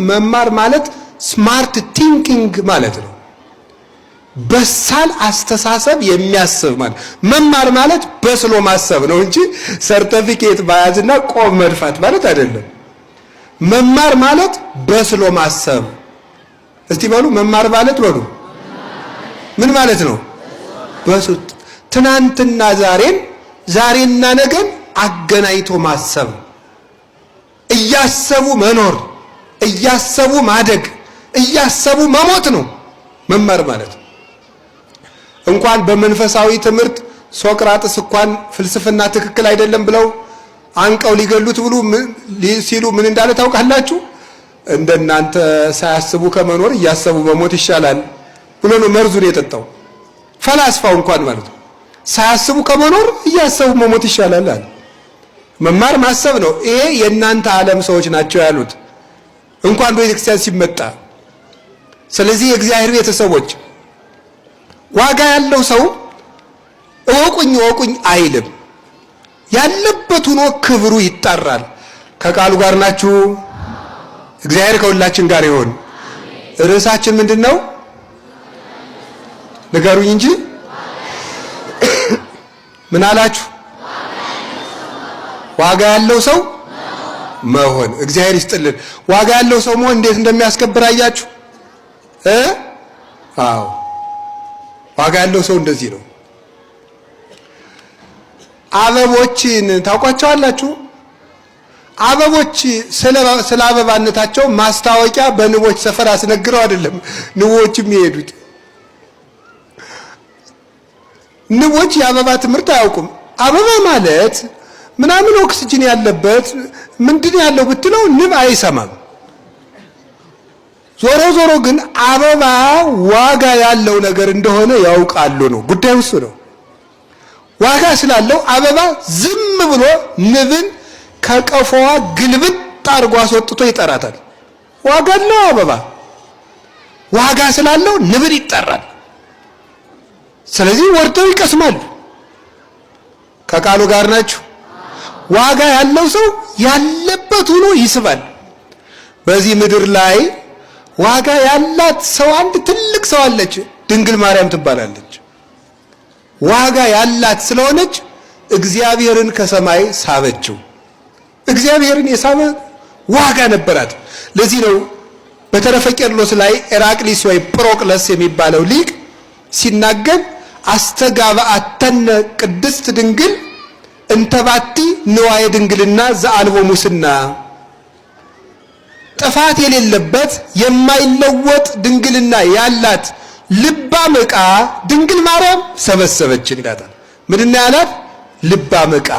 መማር ማለት smart thinking ማለት ነው። በሳል አስተሳሰብ የሚያስብ ማለት። መማር ማለት በስሎ ማሰብ ነው እንጂ ሰርተፊኬት መያዝና ቆብ መድፋት ማለት አይደለም። መማር ማለት በስሎ ማሰብ። እስቲ በሉ፣ መማር ማለት በሉ ምን ማለት ነው? ትናንትና ዛሬን፣ ዛሬና ነገን አገናኝቶ ማሰብ፣ እያሰቡ መኖር፣ እያሰቡ ማደግ፣ እያሰቡ መሞት ነው መማር ማለት። እንኳን በመንፈሳዊ ትምህርት ሶቅራጥስ እንኳን ፍልስፍና ትክክል አይደለም ብለው አንቀው ሊገሉት ብሉ ሲሉ ምን እንዳለ ታውቃላችሁ? እንደናንተ ሳያስቡ ከመኖር እያሰቡ መሞት ይሻላል ብሎ ነው መርዙን የጠጣው። ፈላስፋው እንኳን ማለት ነው። ሳያስቡ ከመኖር እያሰቡ መሞት ይሻላል አለ። መማር ማሰብ ነው። ይሄ የእናንተ ዓለም ሰዎች ናቸው ያሉት እንኳን በቤተክርስቲያን ሲመጣ። ስለዚህ የእግዚአብሔር ቤተሰቦች፣ ዋጋ ያለው ሰው እወቁኝ እወቁኝ አይልም። ያለበት ሆኖ ክብሩ ይጣራል። ከቃሉ ጋር ናችሁ። እግዚአብሔር ከሁላችን ጋር ይሁን። ርዕሳችን ምንድን ነው? ንገሩኝ እንጂ ምን አላችሁ? ዋጋ ያለው ሰው መሆን። እግዚአብሔር ይስጥልን። ዋጋ ያለው ሰው መሆን እንዴት እንደሚያስከብር አያችሁ እ አዎ፣ ዋጋ ያለው ሰው እንደዚህ ነው። አበቦችን ታውቋቸዋላችሁ? አበቦች ስለ አበባነታቸው ማስታወቂያ በንቦች ሰፈር አስነግረው አይደለም ንቦች የሚሄዱት። ንቦች የአበባ ትምህርት አያውቁም። አበባ ማለት ምናምን ኦክስጅን ያለበት ምንድን ያለው ብትለው ንብ አይሰማም። ዞሮ ዞሮ ግን አበባ ዋጋ ያለው ነገር እንደሆነ ያውቃሉ ነው ጉዳዩ፣ እሱ ነው። ዋጋ ስላለው አበባ ዝም ብሎ ንብን ከቀፎዋ ግልብጥ አድርጎ አስወጥቶ ይጠራታል። ዋጋ አለው አበባ፣ ዋጋ ስላለው ንብን ይጠራል። ስለዚህ ወርደው ይቀስማሉ። ከቃሉ ጋር ናችሁ። ዋጋ ያለው ሰው ያለበት ሆኖ ይስባል። በዚህ ምድር ላይ ዋጋ ያላት ሰው አንድ ትልቅ ሰው አለች፣ ድንግል ማርያም ትባላለች። ዋጋ ያላት ስለሆነች እግዚአብሔርን ከሰማይ ሳበችው። እግዚአብሔርን የሳበ ዋጋ ነበራት። ለዚህ ነው በተረፈ ቄርሎስ ላይ ኤራቅሊስ ወይ ጵሮቅለስ የሚባለው ሊቅ ሲናገር አስተጋባአተነ ቅድስት ድንግል እንተባቲ ንዋየ ድንግልና ዘአልቦ ሙስና፣ ጥፋት የሌለበት የማይለወጥ ድንግልና ያላት ልባም ዕቃ ድንግል ማርያም ሰበሰበችን ይላታል። ምንድን ነው ያላት? ልባም ዕቃ።